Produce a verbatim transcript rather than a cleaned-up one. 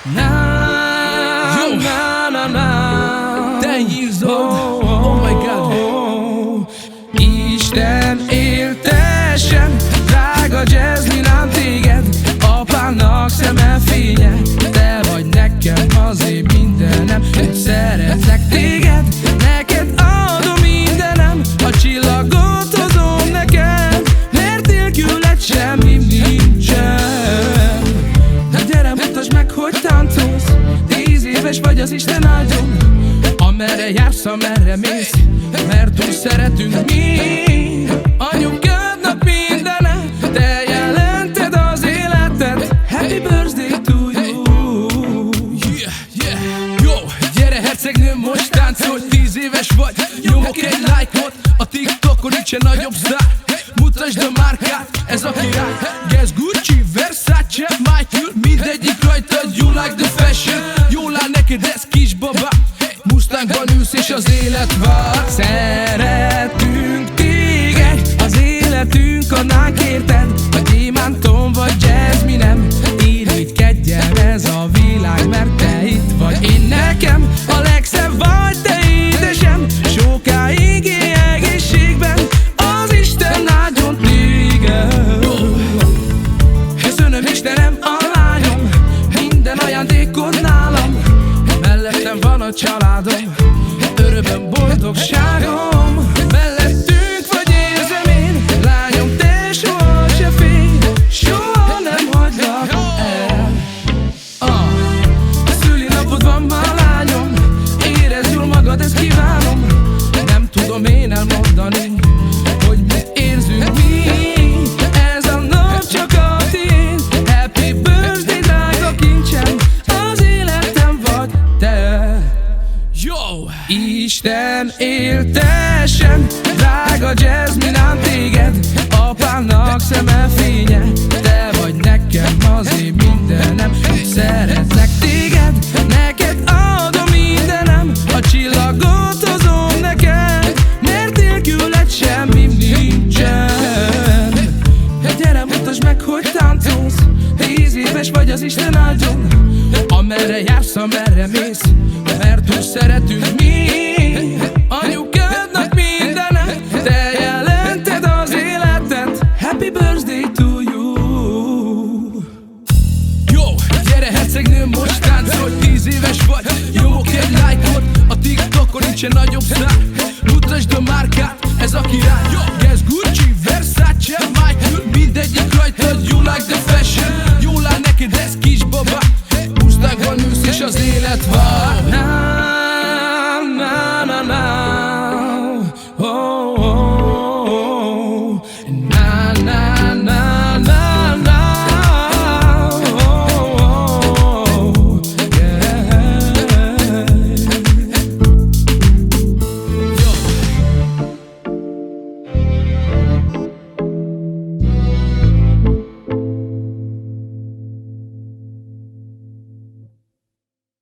Na, na, na, na. Te írod. Oh my God. Isten éltessen, drága Jasmine, ám téged apámnak szeme fénye. Te vagy nekem az én mindenem, én szeretlek téged. Neked adom mindenem, a csillagot hozom neked, mert nélküled semmim nincsen. Na gyere, mutasd meg, hogy táncolsz. Tíz éves vagy az Isten ágyon. Amerre jársz, amerre mész, mert úgy szeretünk mi. A nyugodtnak mindene, te jelented az életet. Happy birthday to you. Yeah, yeah, jó. Gyere, hercegnőm, most táncolj. Tíz éves vagy, nyomok egy lájkot. A TikTokon nincsen nagyobb sztár. Mutasd a márkát, ez a király. Guess, Gucci, Versace, Michael, mindegyik rajtad. You like the fashion, jól áll neked ez, kisbabám. Mustangban ülsz és az élet vár. Szeretünk téged, az életünk adnánk érted. A gyémántom vagy Jasmine-em, irigykedjen ez a világ, mert te itt vagy. Én nekem a legszebb vagy, te édesem, sokáig élj egészségben, az Isten áldjon téged. Köszönöm, Istenem, a lányom, minden ajándékod nálam. Mellettem van a családom, örömöm, boldogságom. Mellettünk vagy, érzem én, lányom, te soha se félj, soha nem hagylak el. Ah, szülinapod van ma, lányom, érezd jól magad, ezt kívánom. Nem tudom én elmondani, hogy mit érzünk mi. Ez a nap csak a tiéd. Happy birthday, drága kincsem, az életem vagy te. Jó! Isten éltessen, drága Jasmine, ám téged apámnak szeme fénye. Te vagy nekem az én mindenem, én szeretlek téged. Neked adom mindenem, a csillagot hozom neked, mert nélküled semmim nincsen. Gyere, mutasd meg, hogy táncolsz. Tíz éves vagy, az Isten áldjon. Amerre jársz, amerre mész, mert úgy szeretünk mi. A nyugodtnak mindene, te jelented az életet. Happy birthday to you. Jó, gyere, hercegnőm, most táncolj. Tíz éves vagy, nyomok egy lájkot. A TikTokon nincsen nagyobb sztár.